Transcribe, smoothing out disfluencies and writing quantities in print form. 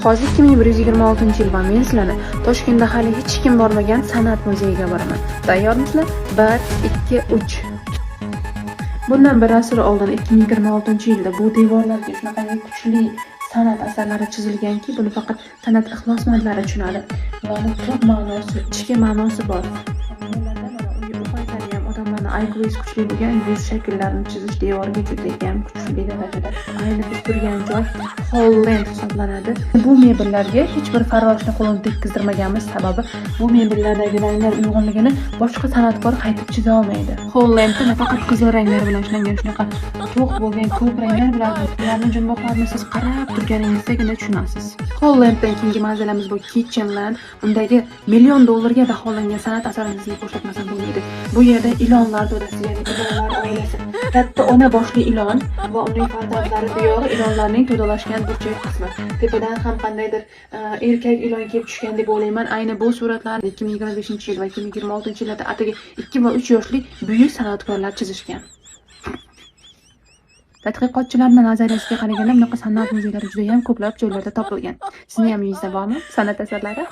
Hozir 2126-yil va men sizlarni Toshkentda hali hech kim bormagan san'at muzeyiga boraman. Tayyormisizlar? 1, 2, 3. Bundan bir asr oldin, 2026-yilda bu devorlarga shunaqangi kuchli san'at asarlari chizilganki, buni faqat san'at ixlosmandlari tushunadi. Ularni tub ma'nosi, ichki ma'nosi bor. Bularda mana u paytlari ham odamlarni IQsi kuchli bo'lgan, yuz shakllarini chizish devorga judayam kuchli darajada. Ayni biz turgan joy Holland hisoblanadi. Bu mebellarga hech bir farroshni qo'lini tekkizdirmaganmiz, sababi bu mebellardagi ranglar uyg'unligini boshqa san'atkor qaytib chiza olmaydi. Hollandda nafaqat qizil ranglar bilan ishlangan, shunaqa to'q bo'lgan ko'k ranglar bilan, ularni jumboqlarini siz qarab turganingizdagina tushunasiz. Hollanddan keyingi manzilimiz bu Kitchenland. Undagi million dollarga baholangan san'at asarini sizga ko'rsatmasam bo'lmaydi. Bu yerda ilonlar to'dasi, ya'ni ilonlar oilasi. Katta ona boshli ilon va uning farzandlari, bu yog'i ilonlarning to'dalashgan burchak qismi. Tepadan ham qandaydir erkak ilon kelib tushgan deb o'ylayman. Ayni bu suratlarni 2025-yil va 2026-yillarda atigi 2 va 3 yoshli buyuk san'atkorlar chizishgan. Tadqiqotchilarning nazariyasiga qaraganda, bunaqa san'at muzeylari juda ham ko'plab joylarda topilgan. Sizning ham uyingizda bormi san'at asarlari?